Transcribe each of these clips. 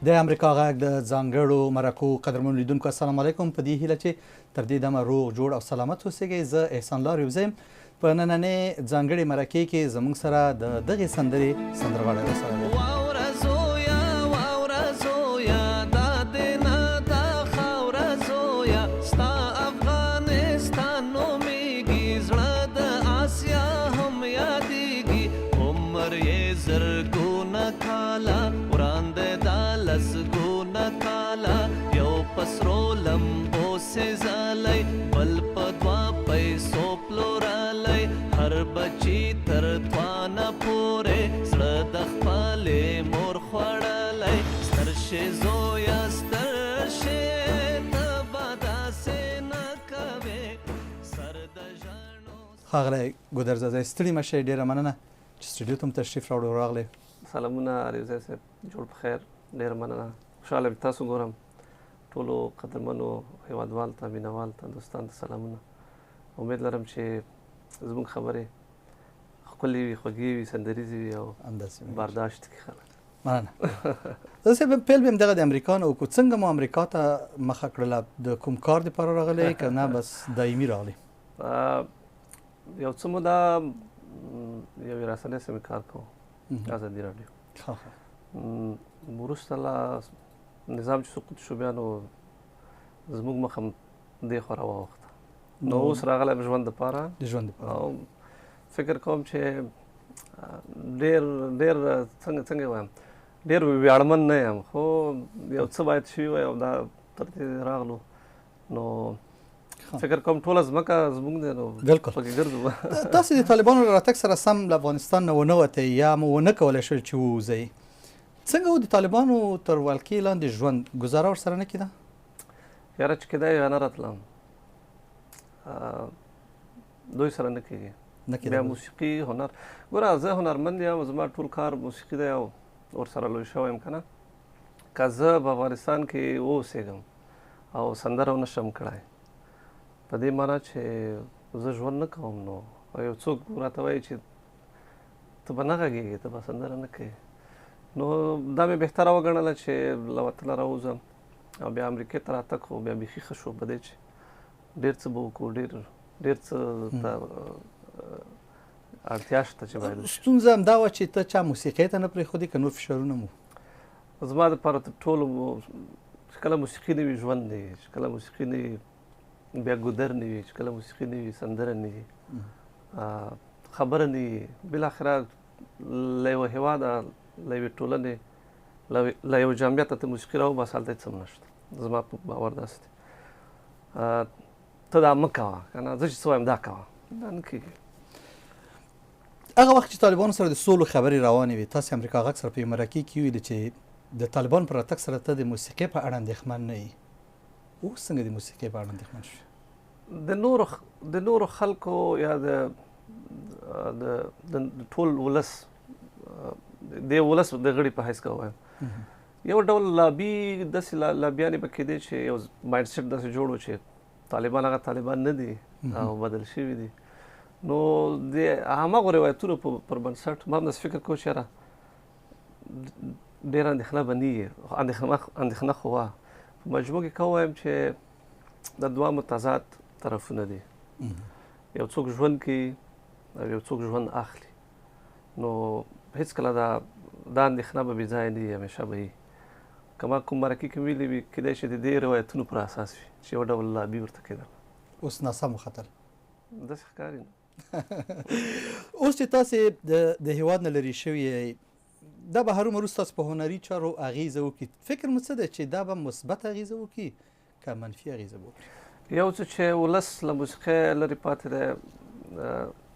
د امریکا غږ د ځانګړو مرکو قدرمنو لیدونکو، السلام علیکم. په دې هیله چې تر دې دمه روغ جوړ او سلامت اوسئ. زه احسان الله ریوزی یم. په نننۍ ځانګړې مرکې کې زموږ سره د دغې سندرې سندرغاړی راسره دی. واوره زویه، واوره زویه، دا دې نه دا خاوره زویه، ستا افغانستان نومېږي، زړه د اسیا هم یادېږي، عمر یې زرګونه کاله، وران دی دا لسګونه کاله، یو په سرو لمبو سېځلی، بل په دوه پیسو پلورلی، هر بچي تر توانه پورې زړه د خپلې مور خوړلی، ستر شې زویه ستر شې، ته به داسې نه کوې، سر د ژڼو. ښاغلی ګودرځاځی، ستړي مه شئ، ډېره مننه چې سټوډیو ته مو تشریف راوړو راغلی. سلامونه علیزی صاحب، جوړ په خیر. ډېره مننه، خوشحاله یم تاسو ګورم. ټولو قدرمنو هیوادوال ته، مینوال ته، دوستان ته سلامونه. امید لرم چې زموږ خبرې ښکلې وي، خوږې وي، سندریزې وي او همداسې وي. برداشت کړي خلک. مننه. زه به پیل به دغه د امریکا نه وکړو. څنګه مو امریکا ته مخه کړله؟ د کوم کار دپاره راغلی که نه بس دایمي راغلی؟ یو څه موده یوې رسنۍ سره مې کار کوو، ازادي راډیو. ښه. وروسته له نظام چې سقوط شو، بیا نو زموږ مخه هم دې خوا راواوښته. نو اوس راغلی یم ژوند دپاره. د ژوند دپاره. او فکر کوم چې ډېر، ډېر څنګه وایم، ډېر ویاړمن نه یم، خو یو څه باید شوي وای او دا تر دې راغلو. نو فکر کوم ټوله ځمکه زموږ دی، نو پکې ګرځو. تاسې د طالبانو له راتګ سره سم له افغانستان نه ونه وتئ یا مو ونه کولی شول چې ووځئ. څنګه و د طالبانو تر ولکې لاندې ژوند؟ ګزاره ورسره نه کېده؟ یاره چې کېدای یا نه راتلم، دوی سره نه کېږي. نه کېده. بیا موسیقي، هنر، ګوره زه هنرمند یم، زما ټول کار موسیقي دی او ورسره لوی شوی یم که نه. که زه په افغانستان کې واوسېږم او سندره ونه شم کړی، په دې معنا چې زه ژوند نه کوم. نو یو څوک راته وایي چې ته به نه غږېږې، ته به سندره نه کوې، نو دا مې بهتره وګڼله چې له وطنه راووځم. او بیا امریکې ته راتګ خو بیا بیخي ښه شو، په دې چې ډېر څه به وکړو، ډېر څه ته اړتیا شته چې باید وشي. ستونزه هم دا وه چې ته چا موسیقۍ ته نه پرېښودې که نور فشارونه مو؟ زما دپاره تر ټولو چې کله موسیقي نه وي ژوند نه وي، چې کله موسیقي نه وي بیا ګودر نه وي، چې کله موسیقي نه وي سندره نه وي، خبره نه وي. بالاخره له یوه هېواده، له یوې ټولنې، له یو جامعیته ته موسیقي راوباسه، هلته هېڅ هم نشته. زما په باور داسې دی. ته دا مه کوه که نه، زه چې څه وایم دا کوه، دا نه کېږي. هغه وخت چې طالبانو سره د سولو خبرې روانې وې، تاسې امریکا غږ سره په یوه مرکې کې ویلي چې د طالبانو پر راتګ سره ته د موسیقۍ په اړه اندېښمن نه یې. اوس څنګه د موسیقۍ په اړه اندېښمن شوې؟ د نورو خلکو یا د ټول ولس، د ولس د غړي په حیث که ووایم، یو ډول لابي، داسې لابیانې به کېدې چې یو مایند سیټ داسې جوړ و چې طالبان هغه طالبان نه دي او بدل شوي دي. نو د هماغو روایتونو پر بنسټ ما هم داسې فکر کوو چې یاره ډېره اندېښنه به نه وي. اندېښنه خو وه. په مجموع کې که ووایم چې دا دوه متضاد طرفونه دي، یو څوک ژوند کوي او یو څوک ژوند اخلي. نو هېڅکله دا اندېښنه به بې ځایه نه وي، همېشه به وي. که ما کوم مرکې کې ویلي وي، کېدای شي د دې روایتونو پر اساس وي چې یو ډول لابي ورته کېدل. اوس ناسم وختل، داسې ښکاري نو. اوس چې تاسې د هېواد نه لرې شوي یئ، دا به هرومرو ستاسو په هنري چارو اغېزه وکړي. فکر مو څه دی چې دا به مثبت اغېزه وکړي که منفي اغېزه به وکړي؟ یو څه چې ولس له موسیقۍ لرې پاتې دی،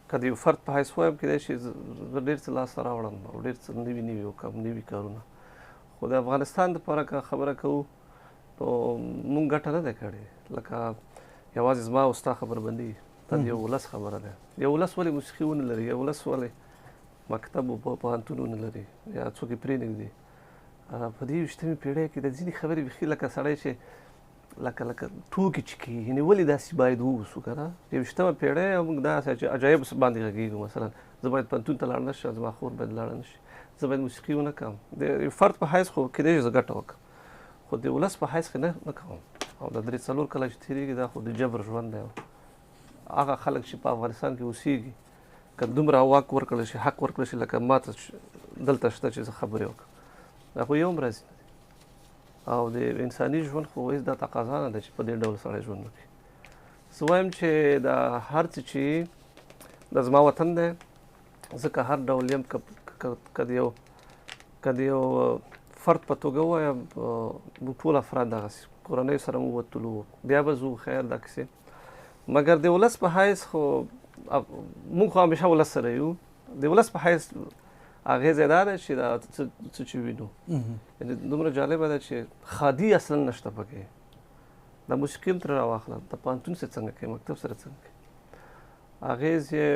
که د یو فرد په حیث وایم، کېدای شي زه ډېر څه لاسته راوړم او ډېر څه نوي نوي وکړم، نوي کارونه. خو د افغانستان دپاره که خبره کوو، نو مونږ ګټه نه ده کړې. لکه یوازې زما او ستا خبره به نه وي، دا د یو ولس خبره ده. یو ولس ولې موسیقي ونه لري، یو ولس ولې مکتب او پوهنتون ونه لري یا څوک یې پرېنږدي؟ په دې 21مې پېړۍ کې د ځینې خبرې بیخي لکه سړی چې لکه ټوکې چې کېږي، یعنې ولې داسې باید واوسو که نه؟ 21مه پېړۍ او موږ داسې عجایب باندې غږېږو. مثلا زه باید پوهنتون ته لاړ نه شم، زما خور باید لاړه نه شي. زه باید موسیقي ونه کوم. د یو فرد په حیث خو کېدای شي زه ګټه وکړم، خو د ولس په حیث کې نه کوم. او د 3-4 کاله چې تېرېږي دا خو د جبر ژوند دی. هغه خلک چې په افغانستان کې اوسېږي که دومره واک ورکړل شي، حق ورکړل شي، لکه ما ته دلته شته چې زه خبرې وکړم، دا خو یو هم راضي نه دی. او د انساني ژوند خو هېڅ دا تقاضا نه ده چې په دې ډول سړی ژوند وکړي. زه وایم چې دا هر څه چې دا زما وطن دی، زه که هر ډول یم، که د یو فرد په توګه ووایم، موږ ټول افراد دغسې کورنۍ سره مو وتلو، بیا به ځو، خیر دا کیسې. مګر د ولس په حیث خو موږ خو همیشه ولس سره یو. د ولس په حیث اغېزه دا ده چې دا څه چې وینو، یعنې دومره جالبه ده چې ښادي اصلا نشته پکې. دا موسیقي هم ترې راواخله، د پوهنتون سره څنګه کوي، مکتب سره څنګه کوي، اغېز یې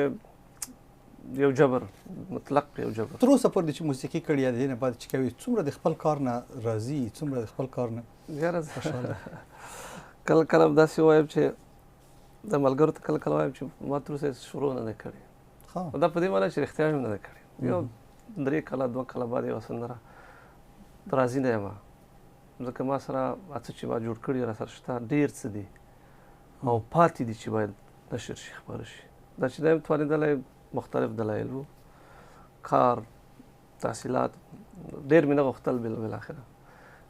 یو جبر مطلق، یو جبر. تر اوسه پورې چې موسیقي کړې یا د دې نه بعد چې کوي، څومره د خپل کار نه راضي، څومره د خپل کار نه یاره کله کله داسې وایم چې د ملګرو ته کله کله وایم چې ما تر اوسه شروع نه ده کړې. دا په دې معنی چې رښتیا هم نه ده کړې. یو 3 کاله 2 کاله بعد یوه سندره راضي نه یم، ځکه ما سره څه چې ما جوړ کړي را سره شته ډېر څه دي او پاتې دي چې باید نشر شي، خپاره شي. دا چې نه یم توانېدلی مختلف دلایل وو، کار، تحصیلات، ډېر مې نه غوښتل. بالاخره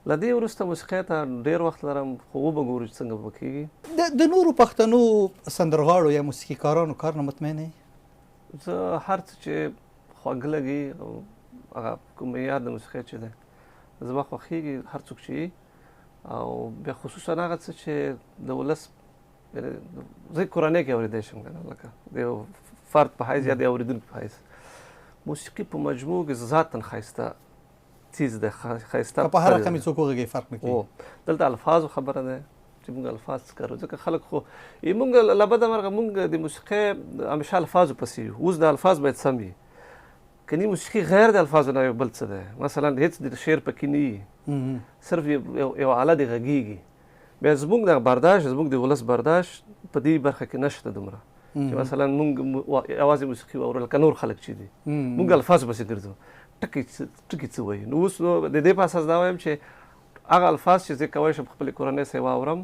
له دې وروسته موسیقۍ ته ډېر وخت لرم، خو وبه ګورو چې څنګه به کېږي. د نورو پښتنو سندرغاړو یا موسیقي کارانو کار نه مطمئن یې؟ زه هر څه چې خواږه لګي، هغه کوم معیار د موسیقۍ چې دی زما خوښېږي، هر څوک چې، او بیا خصوصا هغه څه چې د ولس، یعنې زه کورنۍ کې اورېدی شم که نه، لکه د یو فرد په حیث یا د اورېدونکي په حیث. موسیقي په مجموع کې ذاتاً ښایسته څیز دی، ښایسته. په هر رقم یې څوک وغږوي فرق نه کوي. دلته الفاظو خبره ده چې موږ الفاظ څه کاروو، ځکه خلک خو موږ له بده مرغه موږ د موسیقۍ همیشه الفاظو پسې یو. اوس د الفاظ باید سم وي، کني موسیقي غیر د الفاظو نه یو بل څه دی. مثلا هېڅ د شعر پکې نه وي، صرف یو آله دی غږېږي. بیا زموږ دغه برداشت، زموږ د ولس برداشت په دې برخه کې نشته دومره چې مثلا موږ یوازې موسیقي واورو لکه نور خلک چې دي، موږ الفاظ پسې ګرځو، ټکي څه وایي. نو اوس د دې په اساس دا وایم چې هغه الفاظ چې زه کولی شم خپلې کورنۍ سره واورم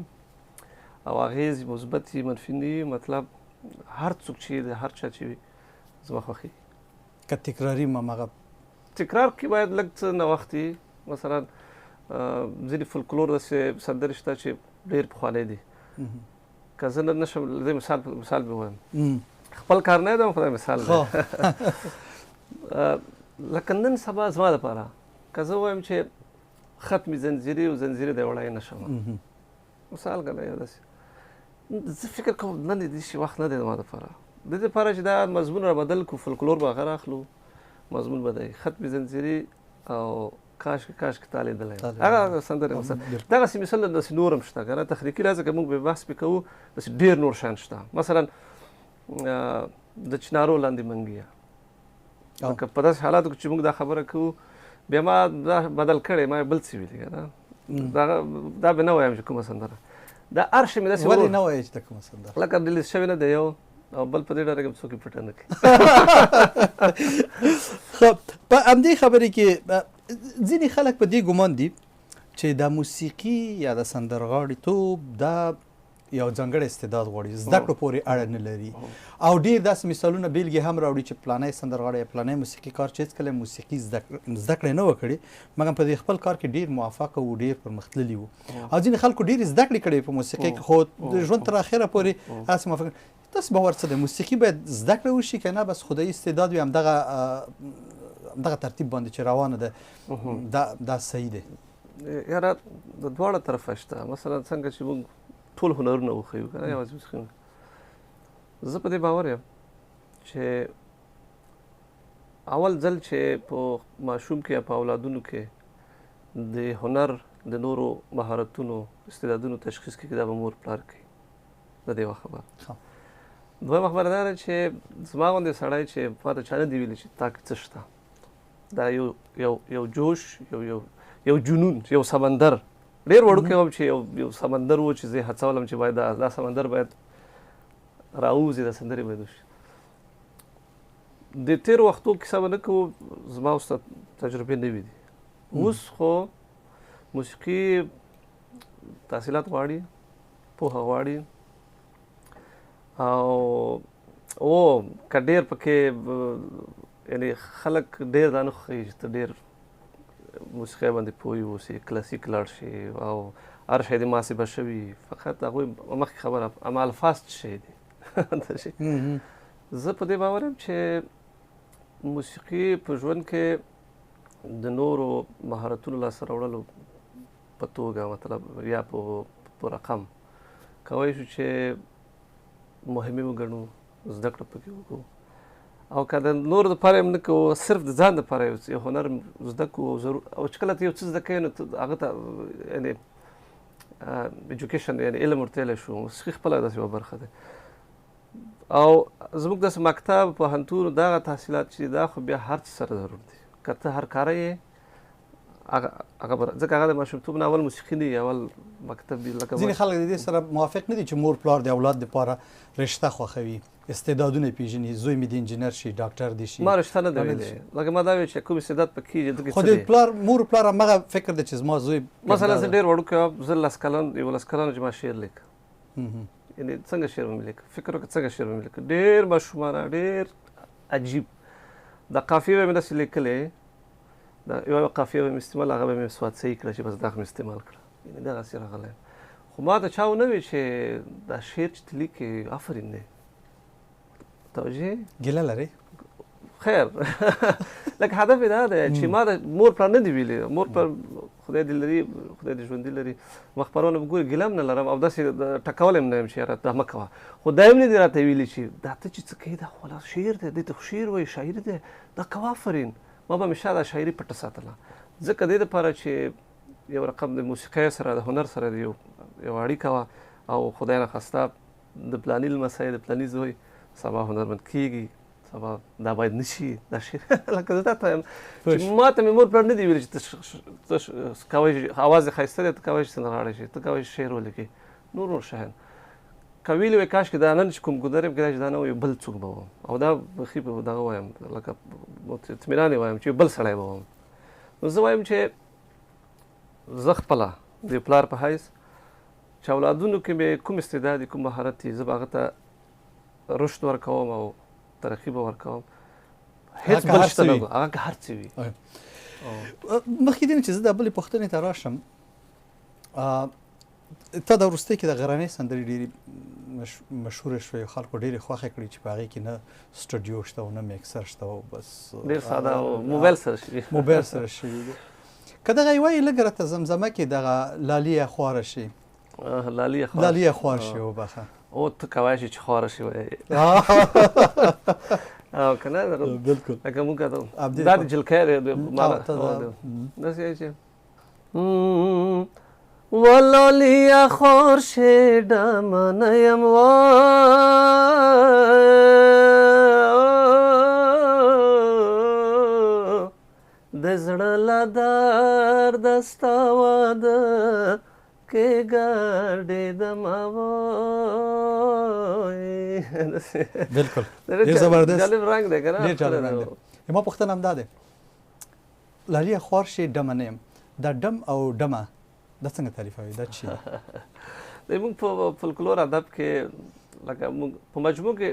او اغېز مثبت وي منفي نه وي، مطلب هر څوک چې د هر چا چې وي زما خوښېږي. که تکراري هماغه تکرار کې باید لږ څه نوښت وي. مثلا ځینې فولکلور داسې سندرې شته چې ډېر پخوانی دي، که زه نن نشم له دې مثال به ووایم، خپل کار نه دی خو دا مثال دی. لکه نن سبا زما دپاره که زه ووایم چې ختمې زنځیرې او زنځیرې دی وړی نه شم، مثال که نه یو داسې، زه فکر کوم نن د دې شي وخت نه دی زما دپاره. د دې لپاره چې دا مضمون را بدل کړو، فولکلور به هغه راخلو، مضمون به دی ختمې زنځیرې او کاش کاش کې تا لیدلی هغه سندرې مثلا. دغسې مثال داسې نور هم شته که نه، تخلیقي راځه که موږ به بحث پرې کوو داسې ډېر نور شیان شته. مثلا د چنارو لاندې منګیه، که په داسې حالاتو کې چې موږ دا خبره کوو، بیا ما دا بدل کړی، ما بل څه ویلي که نه، دا به نه وایم چې کومه سندره دا هر شی مې داسې. ولې نه وایې چې دا کومه سندره؟ لکه ریلیز شوې نه دی یو او بل په دې ډله کې څوک یې پټه نه کړي. ښه، په همدې خبرې کې ځینې خلک په دې ګمان دي چې دا موسیقي یا د سندرغاړیتوب دا یو ځانګړی استعداد غواړي، زده کړو پورې اړه نه لري، او ډېر داسې مثالونه بېلګې هم راوړي چې پلانی سندرغاړی یا پلانی موسیقي کار چې هېڅکله موسیقي زده کړې نه وه کړې، مګر په دې خپل کار کې ډېر موفق وو، ډېر پرمختللي وو. او ځینې خلکو ډېرې زده کړې کړې په موسیقي کې، خو د ژوند تر اخره پورې هسې موفق. تاسو باور څه دی، موسیقي باید زده کړه وشي که نه بس خدایي استعداد وي، همدغه ترتیب باندې چې روانه ده دا صحیح دی؟ یاره د دواړه طرفه شته. مثلا څنګه چې موږ ټول هنرونه وښیو که نه، یوازې موسیقي نه. زه په دې باور یم چې اول ځل چې په ماشوم کې یا په اولادونو کې د هنر د نورو مهارتونو استعدادونو تشخیص کېږي، دا به مور پلار کوي. د دې یوه خبره. دویمه خبره دا ده چې زما غوندې سړی چې ما ته چا نه دي ویلي چې تا کې څه شته، دا یو یو یو جوش، یو یو یو جنون، یو سمندر. ډېر وړوکی وم چې یو سمندر و چې زه یې هڅولم چې باید دا سمندر باید راووځي، دا سندرې باید وشي. د تیر وختو کیسه به نه کوو، زما اوس تجربې نوې دي. اوس خو موسیقي تحصیلات غواړي، پوهه غواړي، او او که ډېر پکې یعنې خلک ډېر دا نه خوښوي چې ته ډېر موسیقۍ باندې پوه اوسې، کلاسیک لاړ شې او هر شی دې محاسبه شوي، فقط هغوی مخکې خبره اما الفاظ څه شی دي. زه په دې باور یم چې موسیقي په ژوند کې د نورو مهارتونو لاسته راوړلو په توګه، مطلب یا په رقم کوی شو چې مهمې وګڼو، زده کړه پکې وکړو، او که د نورو دپاره یې هم نه کوو، صرف د ځان دپاره یو هنر زده کړو. او ضرور او چې کله ته یو څه زده کوې نو هغه ته یعنې ایجوکیشن یعنې علم ورته ویلی شو. موسیقي خپله داسې یوه برخه ده. او زموږ داسې مکتب، پوهنتون، دغه تحصیلات چې دا خو بیا هر څه سره ضرور دي. که ته هر کاره یې هغه ځکه هغه د ماشومتوب نه اول موسیقي نه وي، اول مکتب وي. لکه ځینې خلک د دې سره موافق نه دي چې مور پلار د اولاد دپاره رشته خوښوي، استعدادونه پیژني، زوی مې د انجینر شي، ډاکټر دې شي. ما رشته نه ده ویلې، لکه ما دا ویل چې کوم استعداد پکې چې دغه خو د پلار مور پلار هماغه فکر دی چې زما زوی مثلا زه ډېر وړوکی وم، زه لس کلن 11 کلن چې ما شعر لیکه، یعنې څنګه شعر به مې لیکه، فکر وکړه څنګه شعر به مې لیکه، ډېر ماشومانه، ډېر عجیب. د قافیې به مې داسې لیکلې، د یوه قافیه به مې استعمال، هغه به مې سواد صحیح کړه چې بس دغه مې استعمال کړه، یعنې دغسې راغلی یم. خو ما ته چا ونه ویل چې دا شعر چې ته لیکې آفرین دی. توجیه ګیله لرې؟ خیر لکه هدف یې دا دی چې ما د مور پلار نه دی ویلي، مور پلار خدای دې لري، خدای دې ژوندي لري، ما خپرونه به ګوري، ګیله هم نه لرم او داسې ټکولی هم نه یم چې یاره دا مه کوه، خو دا هم نه دي راته ویلي چې دا ته چې څه کوې دا خو لا شعر دی، دې ته خو شعر وایي، شاعر دی، دا کوه آفرین. ما به همېشه دا شاعري پټه ساتله، ځکه دې دپاره چې یو رقم د موسیقۍ سره د هنر سره یو اړیکه وه، او خدای نخواسته د پلاني لمسی د پلاني زوی سبا هنرمند کېږي، سبا دا باید نشي دا شعر. لکه زه تا ته وایم چې ما ته مې مور پلار نه دي ویلي چې ته کوی شې، اواز دې ښایسته دی، ته کوی شې سندرغاړی شې، ته کوی شې شعر ولیکې، نور نور شیان. که ویلي وای کاش کې دا نن چې کوم ګودر یم کېدای شي دا نه وای، بل څوک به وم، او دا بیخي په دغه وایم لکه اطمینان یې وایم چې بل سړی به وم. نو زه وایم چې زه خپله د پلار په حیث چې اولادونو کې مې کوم استعداد کوم مهارت دی، زه به هغه ته رشد ورکوم او ترقي به ورکوم، هېڅ بل شته نه، هغه که هر څه وي. مخکې دې نه چې زه د بلې پوښتنې ته راشم، تا دا وروستۍ کې د غرنۍ سندرې ډېرې مشهورې شوې، خلکو ډېرې خوښې کړې چې په هغې کې نه سټوډیو شته او نه میکسر شته او بس ډېر ساده او موبایل سره شوي، موبایل سره شوي دي. که دغه یوه یې لږ راته زمزمه کې دغه لالیه خواره شي، لالیه خوار شي وبخښه. او ته کوای شې چې خواره شي وایې او که نه بالکل لکه موږ دا د جلکۍ دی، داسې چې ولالیا خور شي ډمنه یم د زړه له درده ستا واده کې ګډېدم. بالکل ډېر زبردست جالب رنګ دی که نه؟ ډېر جالب رنګ دی. زما پوښتنه همدا دی، لالیه خوار شي ډمه نه یم، دا ډم او ډمه دا څنګه تعریفوي، دا څه دی؟ موږ په فولکلور ادب کې لکه موږ په مجموع کې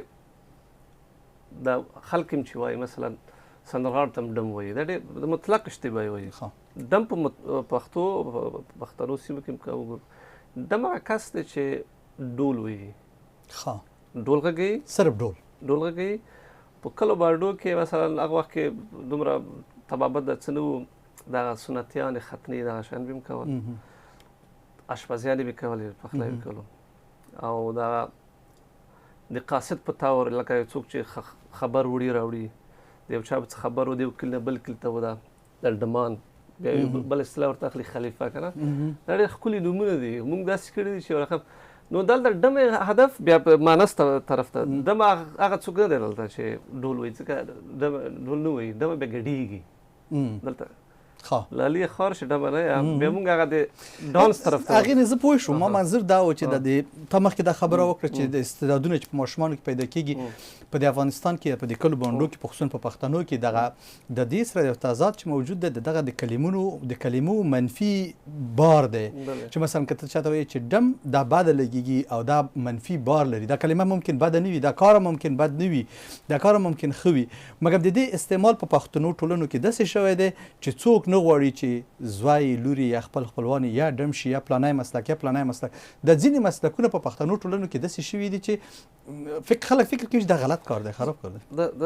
دا خلک هم چې وایي مثلا سندرغاړو ته هم ډم وایي، دا ډېر د مطلق اشتباه وایي. ډم په پښتو پښتنو سیمو کې هم که وګورو، ډم هغه کس دی چې ډول وایي، ډول غږوي، صرف ډول، ډول غږوي. په کلو باډو کې مثلا هغه وخت کې دومره طبابت د څه نه وو، دغه سنتیانې ختنې دغه شیان به هم کول، اشپزیانې به کولې، پخلی به کولو، او دا د قاصد په تاور لکه یو څوک چې خبر وړي راوړي، د یو چا به څه خبر و د یو کلي نه بل کلي ته و، دا ډمان بیا یو بل اصطلاح ورته اخلي خلیفه که نه، دا ډېر ښکلي نومونه دي، موږ داسې کړي دي چې یو رقم. نو دلته ډم هدف بیا په مانس طرف ته، ډم هغه څوک نه دی دلته چې ډول وایي، ځکه ډم ډول نه وایي، ډم بیا ګډېږي دلته. لالی خور شي ډمه نه یم. بیا مونږ هغه د ډانس طرف ته هغې نه زه پوه شوم. ما منظور دا و چې د دې تا مخکې دا خبره وکړه چې د استعدادونه چې په ماشومانو کې پیدا کېږي په دې افغانستان کې، په دې کلو بانډو کې، په خصوصاً په پښتنو کې دغه د دې سره یو تضاد چې موجود دی، د دغه د کلمونو د کلمو منفي بار دی، چې مثلا که ته چاته وایې چې ډم، دا بده لګېږي او دا منفي بار لري. دا کلمه ممکن بده نه وي، دا کار ممکن بد نه وي، دا کار ممکن ښه وي، مګر د دې استعمال په پښتنو ټولنو کې داسې شوی دی چې څوک نه غواړي چې زوی، لوري یا خپل خپلوان یا ډم شي یا پلانی مسلک یا پلانی مسلک. د ځینې مسلکونه په پښتنو ټولنو کې داسې شوي دي چې خلک فکر کوي چې دا غلط کار دی، خراب کار دی. د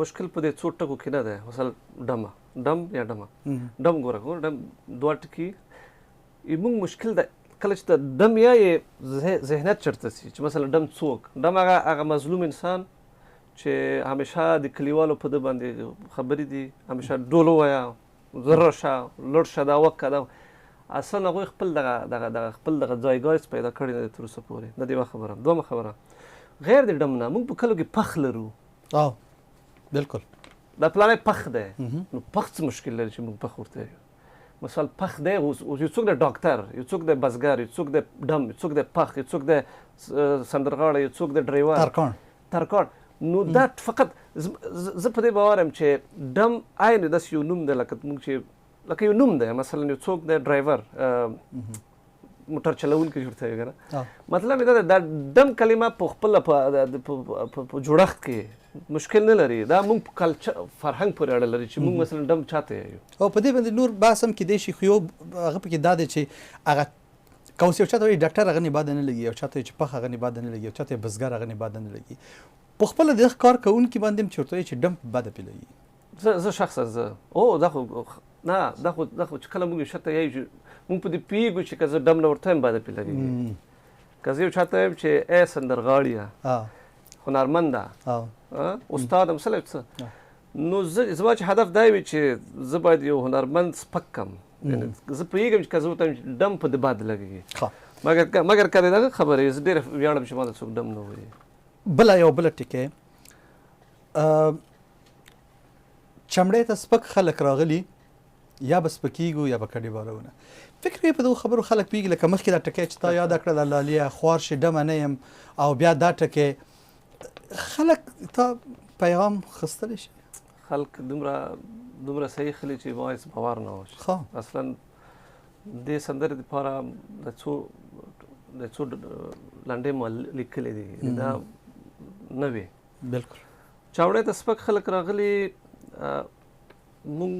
مشکل په دې څو ټکو کې نه دی. مثلا ډمه، ډم یا ډمه، ډم ګوره، ګوره ډم دوه ټکي. موږ مشکل ده کله چې د ډم یا یې ذهنیت چېرته سي چې مثلا ډم څوک، ډم هغه مظلوم انسان چې همیشه د کلیوالو په ده باندې خبرې دي، همیشه ډول ووایه، زر شه، لوړ شه، دا وکړه، دا اصلا هغوی خپل دغه دغه دغه خپل دغه ځایګاه هېڅ پیدا کړی نه دی تر اوسه پورې. دا یوه خبره. دوهمه خبره، غیر د ډم نه موږ په کلو کې پخ لرو. بالکل. دا پلانی پخ دی، نو پخ څه مشکل لري چې موږ پخ ورته یو؟ مثال پخ دی، اوس یو څوک دی ډاکټر، یو څوک دی بزګر، یو څوک دی ډم، یو څوک دی پخ، یو څوک دی سندرغاړی، یو څوک دی ډرایور، ترکاڼ. نو دا فقط زه په دې باور یم چې ډم عین داسې یو نوم دی، لکه موږ چې لکه یو نوم دی، مثلا یو څوک دی ډرایور، موټر چلوونکی چې ورته وایي که نه، مطلب یې دا دی، دا ډم کلمه په خپله په جوړښت کې مشکل نه لري. دا موږ په کلچر فرهنګ پورې اړه لري چې موږ مثلا ډم چاته یو. او په دې باندې نور بحث هم کېدای شي، خو یو هغه پکې دا دی چې هغه که اوس یو چاته وایي ډاکټر هغه نه بده نه لګي، یو چاته وایي چې پخ هغه نه بده نه لګي، یو چاته بزګر هغه نه بده نه لګي، په خپله د کار کوونکي باندې هم چې ورته وایي چې ډم بده پرې لګي. زه شخصاً زه او دا خو نه، دا خو دا خو چې کله موږ یو چاته یایو چې موږ په دې پوهېږو چې که زه ډم نه ورته وایم بده پرې لګېږي. که زه یو چاته وایم چې ای سندرغاړیه، هنرمنده، استاد هم څه څه، نو زه زما چې هدف دا وي چې زه باید یو هنرمند سپک کړم، یعنې زه پوهېږم چې که زه ورته وایم چې ډم په دې بد لګېږي، مګر که د دغه خبرې زه ډېر ویاړم چې ما ته څوک ډم نه وایي. بله یو بله ټکی، چمړې ته سپک خلک راغلي، یا به سپکېږو یا به کډې بارونه. فکر کوي په دغو خبرو خلک پوهېږي؟ لکه مخکې دا ټکی چې تا یاده کړه، لالیه خوار شي ډمه نه یم، او بیا دا ټکی، خلک تا پیغام خستلی شي؟ خلک دومره صحیح خلي چې ما هېڅ باور نه وشي. اصلا دې سندرې دپاره د څو لنډې مو لیکلې دي، دا نه وي. بالکل. چاوړې ته سپک خلک راغلي، مونږ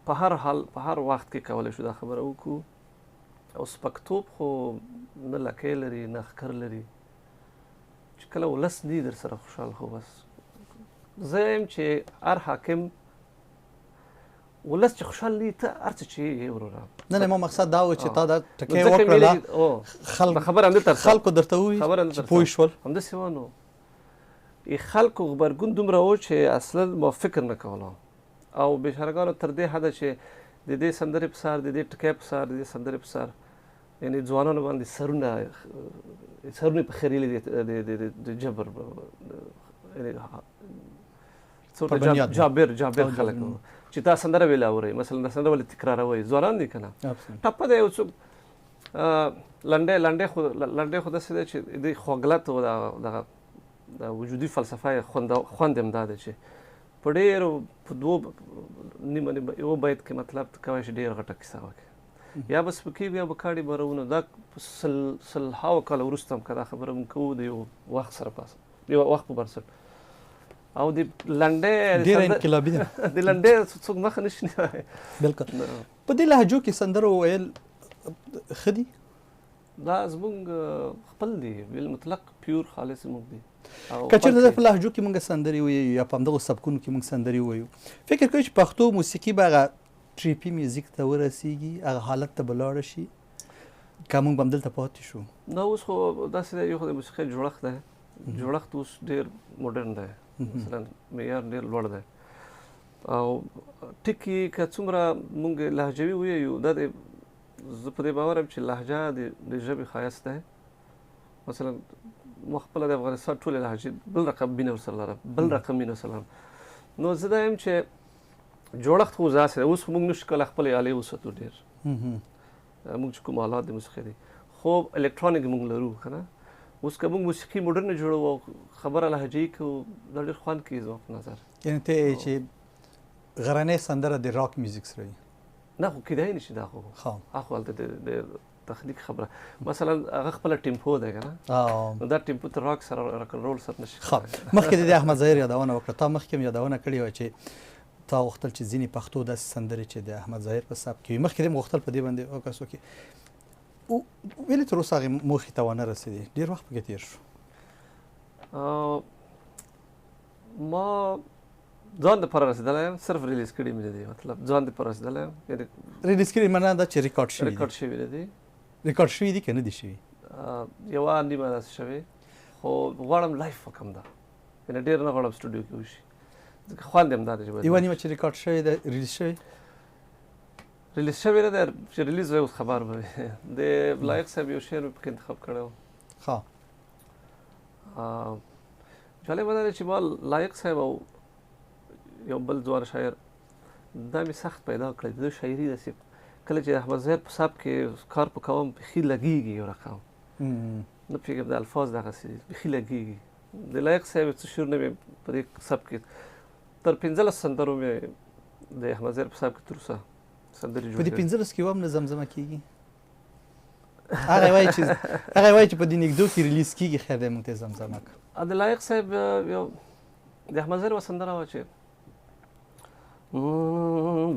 په هر حال په هر وخت کې کولی شو دا خبره وکړو. او سپکتوب خو نه لکۍ لري نه ښکر لري، چې کله ولس نه در سره خوشحال، خو بس زه یم چې هر حاکم ولس چې خوشحال نه ته هر څه چې یې وروره. نه نه، ما مقصد دا و چې تا دا ټکی وکړله، خبره همدلته خلکو درته وویل چې پوه شول، همداسې وه. نو خلکو غبرګون دومره و چې اصلا ما فکر نه کولو، او بېچارهګانو تر دې حده چې د دې سندرې په سر، د دې ټکی په سر، د دې سندرې په سر، یعنې ځوانانو باندې سرونه په خریلي د جبر، یعنې جابر جابر خلک چې دا سندره ویله اورئ، مثلا دا سندره ولې تکراروئ، ځوانان دي که نه، ټپه دی یو څوک لنډی لنډی خو داسې دی چې د خوږلت او دغه د وجودي فلسفه یې خوند هم دا دی چې په ډېرو په دوو نیمه نیمه یو بیت کې مطلب ته کوی شي ډېره غټه کیسه وکړي، یا به سپکېږو یا به کاډي بارونو. دا سلهاوو کاله وروسته هم که دا خبره موږ کوو د یو وخت سره پاس د یو وخت په بنسټ، او د لنډی ډېره انقلابي ده، د لنډی څوک مخه نه شي نیولی. بالکل. په دې لهجو کې سندره ویل ښه دي؟ دا زموږ خپل دي، بالمطلق پیور خالص زموږ دي. که چېرته د په لهجو کې موږ سندرې ووایو یا په همدغو سبکونو کې موږ سندرې ووایو، فکر کوئ چې پښتو موسیقي به هغه ټریپي میوزیک ته ورسېږي، هغه حالت ته به لاړه شي، که موږ به همدلته پاتې شو؟ نه، اوس خو داسې دی، یو خو د موسیقۍ جوړښت دی، جوړښت اوس ډېر مډرن دی، مثلا معیار ډېر لوړ دی، او ټکي که څومره موږ لهجوي ووایو، دا د زه په دې باور یم چې لهجه د ژبې ښایست دی. مثلا ما خپله د افغانستان ټولې لهجې بل رقم مینه ورسره لرم، بل رقم مینه ورسره لرم. نو زه دا یم چې جوړښت خو داسې دی. اوس خو موږ نشو کولی خپلې آلې وساتو ډېر، موږ چې کوم آلات د موسیقي دي، خو الکترونیک موږ لرو که نه. اوس که موږ موسیقي مډرنه جوړوو او خبره لهجه یي کوو، دا ډېر خوند کوي زما په نظر. یعنې ته یې چې غرنۍ سندره د راک میوزیک سره وي؟ نه، خو کېدای نه شي دا خو. خو هلته د تخنیک خبره، مثلا هغه خپله ټیمپو دی که نه، نو دا ټیمپو تر راک سره راک رول سره نه شي. مخکې د احمد ظاهر یادونه وکړه، تا مخکې هم یادونه کړې وه چې تا غوښتل چې ځینې پښتو داسې سندرې چې د احمد ظاهر په سبک کې وي، مخکې دې هم غوښتل په دې باندې فوکس وکړي، ولې تر اوسه هغې موخې ته ونه رسېدې؟ ډېر وخت پکې تېر شو. ما ځان دپاره رسېدلی یم، صرف release کړي مې نه دي، مطلب ځان دپاره رسېدلی یم. یعنې release کړي معنا دا چې ریکارډ شوي دي. ریکارډ شوي نه دي. ریکارډ شوي دي که نه دي شوي؟ یوه نیمه داسې شوې، خو غواړم live وکړم دا، یعنې ډېر نه غواړم سټوډیو کې وشي، ځکه خوند یې هم دا دی چې باید یوه نیمه چې ریکارډ شوې ده، release شوې؟ release شوې نه ده، چې release وي اوس خبر به وي. د لایق صاحب یو شعر مې پکې انتخاب کړی و. جالبه دا ده چې ما لایق صاحب او یو بل ځوان شاعر دا مې سخت پیدا کړی. د ده شاعري داسې کله چې احمد ظاهر په سبک کې کار په کوم بیخي لګېږي یو رقم، نه پوهېږم د الفاظ دغسې دي، بیخي لګېږي. د لایق صاحب څه شعرونه مې په دې سبک کې تر 15 سندرو مې د احمد ظاهر په سبک کې تر اوسه سندرې جوړې په دې کړې. 15 کې هم نه زمزمه کېږي؟ هغه وایي چې هغه وایي چې په دې نږدو کې release کېږي، خیر دی موږ ته یې زمزمه کړه. د لایق صاحب یو د احمد ظاهر یوه سندره وه چې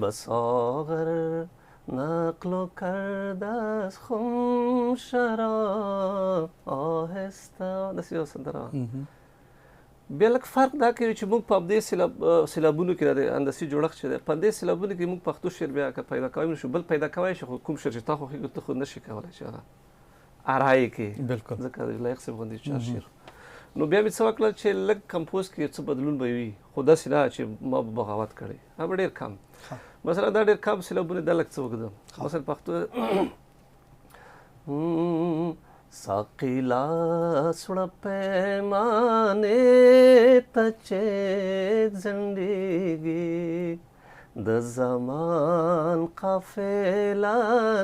بساغر نقل کرد از خم شراب آهسته، داسې یوه سندره وه. بیا لږ فرق دا کوي چې موږ په همدې سیلابونو کې د هندسي جوړښت چې دی، په همدې سیلابونو کې موږ پښتو شعر بیا که پیدا کوی نشو، بل پیدا کوی شو، خو کوم شعر چې تا خوښېږي ته خو نه شې کولی چې هغه ارایې کې، ځکه لایق صاحب غوندې چا شعر. نو بیا مې څه وکړل چې لږ کمپوز کې څه بدلون به وي، خو داسې نه چې ما به بغاوت کړی، هغه ډېر کم. مثلا دا ډېر کم سیلابونه دا لږ څه وږدم. مثلا پښتو ساقي لاس وړه پیمانې ته چې ځنډېږي، د زمان قافله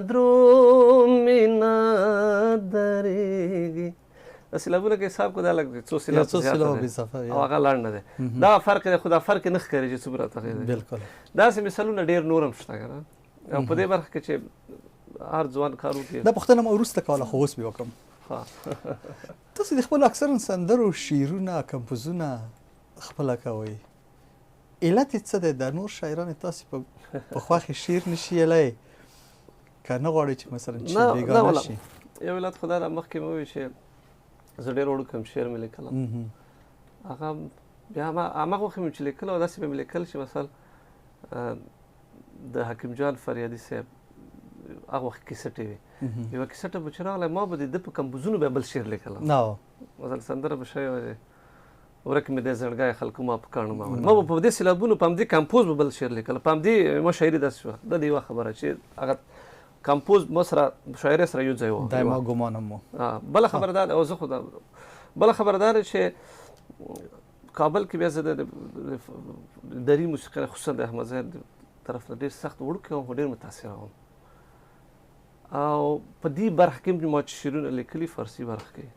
درومي نه درېږي. سیلابونه کې حساب کو دا لږ څو سیلاب څو سیلاب اضافه او هغه لنډ نه دی، دا فرق دی، خو دا فرق نه ښکاري چې څومره تغیر دی. بالکل داسې مثالونه ډېر نور هم شته که نه. او په دې برخه کې چې هر ځوان کار وکړي. دا پوښتنه ما وروسته کوله، خو اوس به وکړم. تاسو د خپلو اکثرا سندرو شعرونه کمپوزونه خپله کوئ، علت یې څه دی؟ دا نور شاعران تاسې په خوښې شعر نه شي ویلی که نه غواړئ چې مثلا چې بېګانه شي؟ یو علت خو دا ده، مخکې مې وویل چې زه ډېر وړوکی وم شعر مې لیکله، هغه بیا هماغه وخت مې چې لیکله او داسې به مې لیکل چې مثلا د حکیم جان فریادي صاحب هغه وخت کیسټې وې، یوه کیسټه به چې راغله ما به د ده په کمپوزونو بیا بل شعر لیکله. مثلا سندره به شوې وه ورک مې دی زړګی خلکو ما په کاڼو ما ما به په دې سیلابونو په همدې کمپوز به بل شعر لیکله، په همدې ما شاعري داسې شوه. دا د یوه خبره چې هغه کمپوز ما سره شاعرۍ سره یو ځای و، دا ما ګمان هم و. بله خبره دا ده، او زه خو دا بله خبره دا ده چې کابل کې بیا زه د دري موسیقۍ خصوصا د احمد ظاهر طرف نه ډېر سخت وړوکی وم، خو ډېر متاثره وم. او په دې برخه کې ما چې شعرونه لیکلي فارسي برخه کې،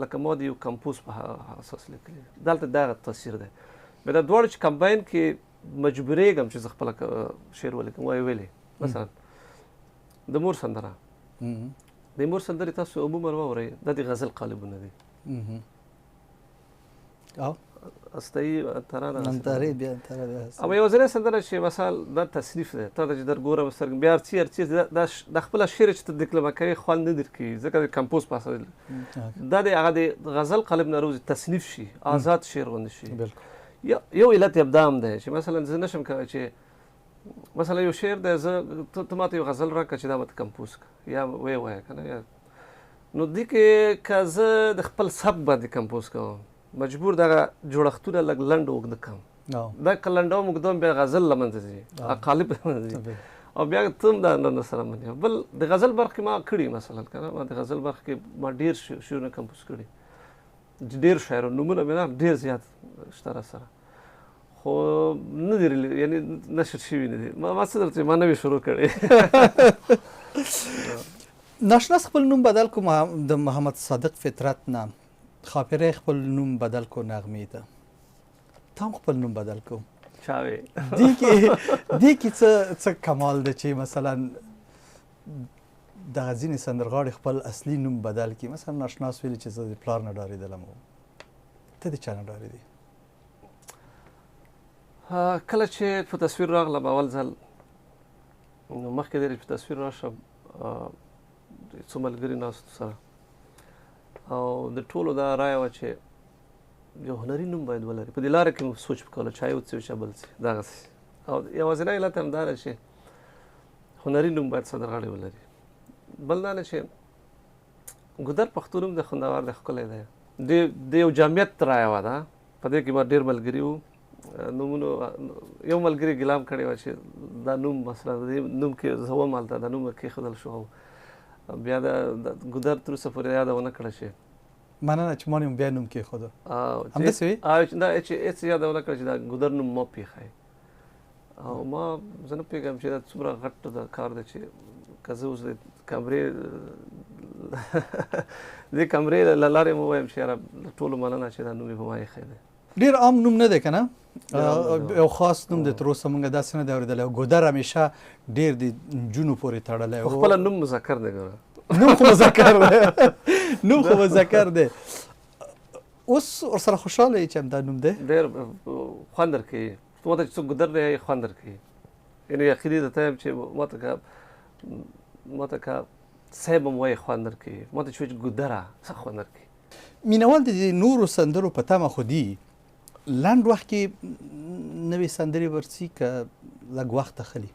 لکه ما د یو کمپوز په اساس لیکلي، دلته دغه تاثیر دی. بیا دا دواړه چې کمباین کې مجبورېږم چې زه خپله شعر ولیکم، وایي ویلې مثلا د مور سندره، د مور سندرې تاسو عموما واورئ، دا د غزل قالبونه دي. او استایي انترا ده، انترې بیا انترا بیا او یوازینۍ سندره چې مثلا دا تصنیف دی، تا ته چې در ګورم سترګې بیا هرڅه هرڅه دا خپله شعر چې ته دکلمه کوې خوند نه درکوي، ځکه د کمپوز په اساس دا د هغه د غزل قالب نه راوځي، تصنیف شي، آزاد شعر غوندې شي. یو علت یې دا هم دی چې مثلا زه نشم کولی چې مثلا یو شعر دی، زه ته ماته یو غزل راکړه چې دا به ته کمپوز کړه یا ویې وایه که نه، یا نو دې کې که زه د خپل سبک باندې کمپوز کوم، مجبور دغه جوړښتونه لږ لنډ اوږده کړم. دا که لنډوم اوږدوم بیا غزل له منځه ځي، قالب له منځه ځي، او بیا ته هم دا نه سره منې. بل د غزل برخه کې ما کړي مثلا که نه، ما د غزل برخه کې ما ډېر شعرونه کمپوز کړي، ډېر شاعران نومونه مې نه ډېر زیات شته را سره. خو نه دي یعنی نشر شوي نه دي. ما څه درته ما نوې شروع کړې. ناشناس خپل نوم بدل کو د محمد صادق فطرت نه، خاپیری خپل نوم بدل کو نغمې ته، تا هم خپل نوم بدل کو. چا وی؟ دې کې څه کمال دی چې مثلا دغه ځینې سندرغاړي خپل اصلي نوم بدل کړي؟ مثلا ناشناس ویلي چې زه د پلار نه ډارېدلم، ته د چا نه ډارېدې؟ کله چې په تصویر راغلم اول ځل، نو مخکې دی چې په تصویر راشم څو ملګري ناست سره، او د ټولو دا رایه وه چې یو هنري نوم باید ولري. په دې لاره کې مو سوچ وکړو، چا یو څه چا بل څه دغسې، او یوازینی علت هم دا ده چې هنري نوم باید سندرغاړی ولري. بل دا ده چې ګودر پښتو نوم د خوندور دی، ښکلی دی، د یو جامعیت رایه وه ده. په دې کې ما ډېر ملګري وو، نومونو یو ملګري ګلام کړی وه چې دا نوم مثلا د دې نوم کې زه وم هلته، دا نوم کېښودل شو، بیا د ګودر تر اوسه پورې یاده ونه کړه چې مننه چې ما نوم بیا نوم کېښوده. همداسې وي؟ دا چې هېڅ یاده ونه کړه چې دا ګودر نوم ما پېښی، او ما زه نه پوهېږم چې دا څومره غټ دا کار دی چې که زه اوس د کمرې دې کمرې له لارې مو ووایم چې یاره له ټولو مننه چې دا نوم یې په ما ایښی دی. ډېر عام نوم نه دی که نه؟ یو خاص نوم دی، تر اوسه مونږ داسې نه دی اورېدلی. ګودر همیشه ډېر د نجونو پورې تړلی و. خپله نوم مذکر دی ګوره. نوم خو مذکر دی، نوم خو مذکر دی. اوس ورسره خوشحاله یې چې همدا نوم دی؟ ډېر خوند درکوي. ما ته چې څوک ګودر دی خوند درکوي، یعنې عقیدې ته ته یم چې ما ته که صاحب هم وایي خوند درکوي، ما ته چې وایي چې ګودره څه خوند درکوي. مینوال د دې نورو سندرو په تمه خو دي، لنډ وخت کې نوې سندرې ورڅي که لږ وخت اخلي؟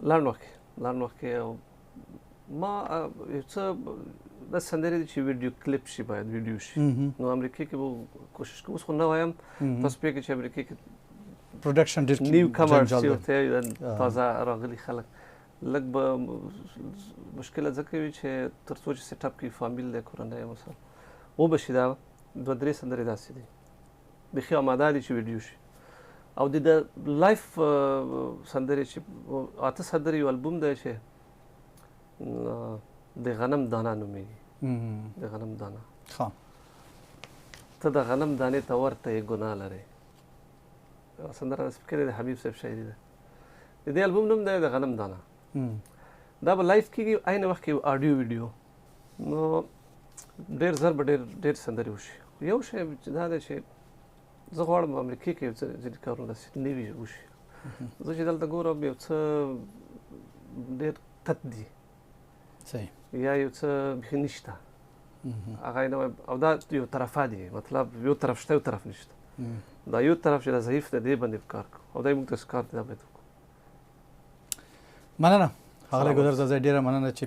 لنډ وخت کې، لنډ وخت کې. ما یو څه دا سندرې دي چې ویډیو کلیپ شي، باید ویډیو شي. نو امریکې کې به کوشش کوم، اوس خو نه وایم، تاسو پوهېږئ چې امریکې کې پروډکشن ډېر نیو کمرز چې ورته تازه راغلي خلک، لږ به مشکله ځکه وي چې تر څو چې سیټ اپ کوي، فامیل دی، کورنۍ مثلا وبه شي. دا دوه درې سندرې داسې دي بیخي آماده دي چې ویډیو شي. او د live سندرې چې اته سندرې یو البوم دی چې د غنم دانه نومېږي. د غنم دانه. ته د غنم دانې ته ورته یې ګناه لرې. سندره داسې پکې ده، د حبیب صاحب شاعري ده. د دې البوم نوم دی د غنم دانه. دا به live کېږي، عین وخت کې audio ویډیو. نو ډېر زر به ډېر سندرې وشي. یو شی چې دا دی چې زه غواړم امریکې کې یو څه ځینې کارونه داسې نوي وشي. زه چې دلته ګورم یو څه ډېر تت دي، یا یو څه بیخي نشته. هغه نه وایم، او دا یو طرفه دي، مطلب یو طرف شته یو طرف نشته. دا یو طرف چې دا ضعیف دی، دې باندې کار کوو، او دا موږ ته کار دی، دا باید وکړو. مننه ښاغلی ګودر ځاځی، ډېره مننه چې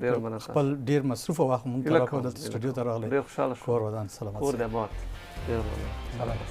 خپل ډېر مصروف وخت مونږ ته راکړو، دلته سټوډیو ته راغلی. ډېر خوشحاله شوم. کور ودان، سلامت کور دې آباد. ډېر مننه. سلامت.